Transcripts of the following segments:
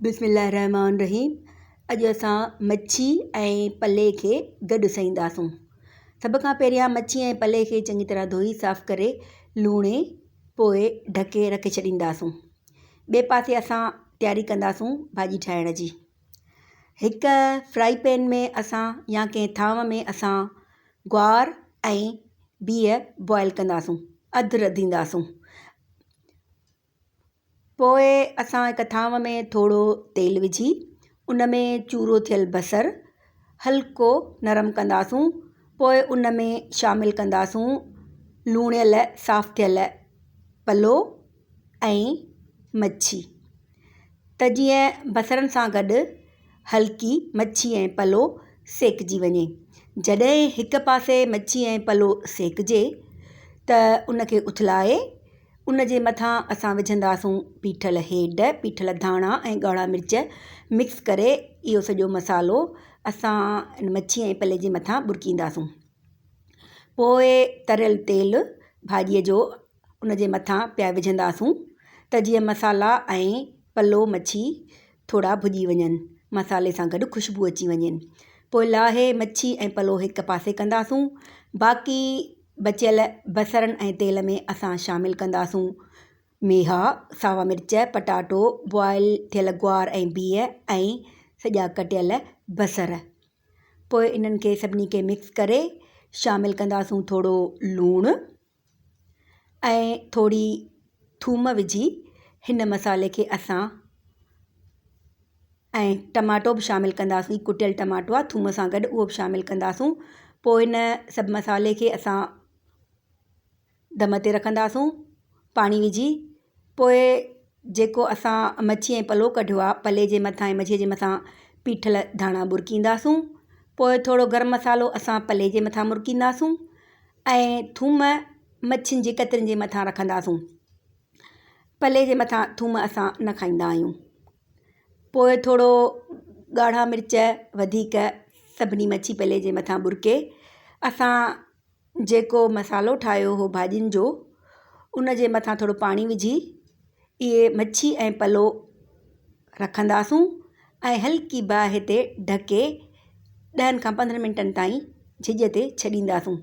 بسم الله الرحمٰن الرحيم اڄ اسان مڇي ۽ پلي کي گڏ سئينداسون. سڀ کان پهريان مڇي ۽ پلي کي چڱي طرح ڌوئي صاف ڪري لوڻي پوء ڍڪي رکي ڇڏينداسون. ٻئي پاسي اسان تياري ڪنداسون ڀاڄي ٺاهڻ جي. هڪ فرائي پين ۾ اسان يا ڪنهن ٿانو ۾ اسان گوار ۽ بيهه بوائل ڪنداسون اڌ رڌينداسون. پوء اسان هڪ ٿانو ۾ ٿورو تيل وجهي ان ۾ چورو ٿيل بصر هلڪو نرم ڪنداسون پوء ان ۾ شامل ڪنداسون لوڻيل صاف ٿيل پلو ۽ مڇي ته جيئن بصرن سان گڏ هلڪي مڇي ۽ پلو سيڪجي وڃي. جڏهن هڪ پاسي مڇي ۽ پلو سيڪجي ته ان کي اٿلائي ان جي مٿان اسان وجهنداسون پيٺل هيڊ، پيٺل ڌاڻا ۽ ڳاڙها مرچ مڪس ڪري اهو سڄو مصالحو اسان مڇي ۽ پلي جي مٿان ٻرڪينداسون. پوء تريل تيل ڀاڄيء جو ان جي مٿان پيا وجهنداسون ته جيئن مصالحا ۽ پلو مڇي ٿورا ڀڄي وڃن مصالحي سان گڏ خوشبو اچي وڃين پوء لاهي مڇي ۽ پلو هڪ پاسي ڪنداسون باقي بچيل بصرن ۽ تيل ۾ اسان شامل ڪنداسون ميها، ساوا مرچ، پٽاٽو، بوائل ٿيل گوار ۽ بيهه ۽ سڄا ڪٽيل بصر. پوء انهن کي سڀني کي مڪس ڪري شامل ڪنداسون ٿورو لوڻ ۽ ٿوري ٿوم وجهي هن مصالحي کي اسان ۽ ٽماٽو به شامل ڪنداسين ڪٽيل ٽماٽو آهي ٿوم سان گڏ اهو به شامل ڪنداسون پوء هن سڀ مصالحي کي اسان دم تي رکنداسون پاڻي وجهي پوء جيڪو اسان مڇي ۽ پلو ڪڍيو آهي پلي جي مٿان ۽ مڇيءَ جي مٿان پيٺل ڌاڻا ٻرڪينداسون پوءِ ٿورو گرم مصالحو اسان پلي جي مٿان مرڪينداسون ۽ ٿوم مڇين جي ڪترين جي مٿان رکنداسون پلي جي مٿان ٿوم اسان نه کائيندا آهيون پوءِ ٿورو ڳاڙها مرچ وڌيڪ سڀني مڇي پلي جي مٿان ٻرڪي اسان جيڪو مصالحو ٺاهيو هو ڀاڄين جو ان جي مٿان ٿورو پاڻي وجهي اهي مڇي ۽ پلو رکنداسون ۽ هلڪي باهه تي ڍڪي ڏهن کان 15 منٽن تائين ڇڄ تي ڇڏينداسون.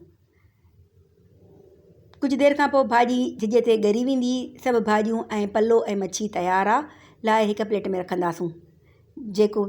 ڪجهه دير کان پوءِ ڀاڄي ڇڄ تي ڳري ويندي سڀ ڀاڄيون ۽ پلو ۽ مڇي تيار آهي لاهي هڪ پليٽ ۾ رکنداسون جيڪو.